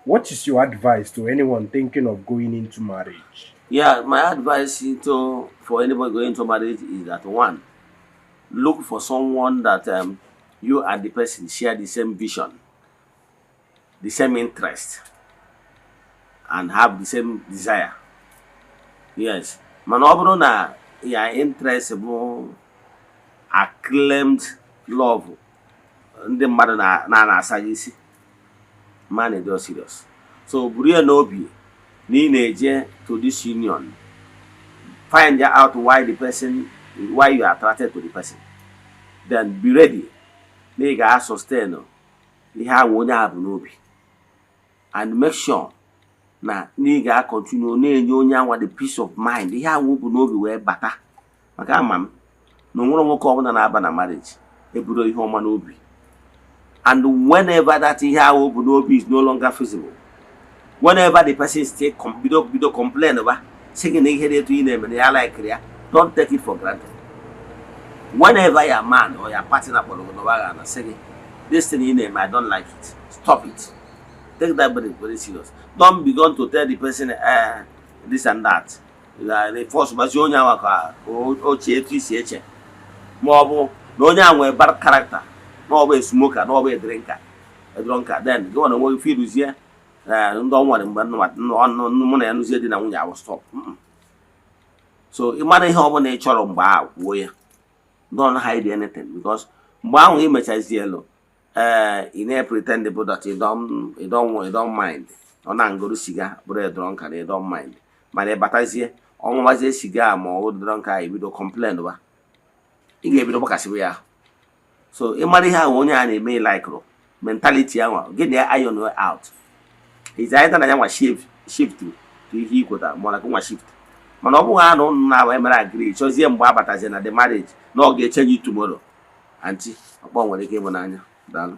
What is your advice to anyone thinking of going into marriage? Yeah, my advice into for anybody going into marriage is that one, look for someone that you and the person share the same vision, the same interest, and have the same desire. Yes. Mana ọ bụrụ na ya interest bụ acclaimed love ndị mmadụ na na-asa gị isi, man, dị serious. So buru ya n'obi na ị na-eje to this union, find out why the person, why you are attracted to the person, then be ready na ị ga-sustain ihe ahụ onye ahụ bụ n'obi, and make sure na ị ga-continue na-enye onye anwa the peace of mind ihe ahụ bụ n'obi wee bata. Maka ama m na onwere nwoke ọbụla na-aba na marriage eburo ihe ọma n'obi, and whenever that ihe ahụ bụ n'obi is no longer feasible, whenever the person still bido complain ba sị gị na ihe dị etu ị na-eme na ya like ya, don't take it for granted. Whenever your man or your partner kpọrọ gị n'ụwa ga na sị gị, "This thing ị na-eme, I don't like it, stop it," take that very, very serious. Don't begin to tell the person this and that, the force gbazie onye ahụ ka o chee etu isi eche, ma ọ bụ na onye ahụ nwere bad character, na ọ bụ a smoker, na ọ bụ a drinker, a drunkard, then gị nwere onwe gị firuzie ndị ọ nwere mgbe mụ na ya nụzie di na nwunye ahụ, stop. So ị mara ihe ọbụla ị chọrọ mgbe ahụ, kwuo ya. Don't hide anything, because mgbe ahụ ị mechazielu ee ị na-pretend bụ that you don't mind, ọ na-angoro siga bụrụ a drunkard, you don't mind, mana ị batazie ọṅụwazie siga ma ọ bụ drunkard, ebido complain ba, ị ga-ebido gbakasịwa ya. So ị mara ihe ahụ onye a na-eme likerụ mentality ahụ gị na ya, iron out is either na ya nwa shift to ihe ikweta ma ọ na nwa shift. Mana ọ bụghị anụ ụnụ na emere agree, chọzie mgbe abatazie na the marriage na ọ ga-echange tomorrow, aunty, ọkpọ nwere ike ịbụ n'anya. Daalụ.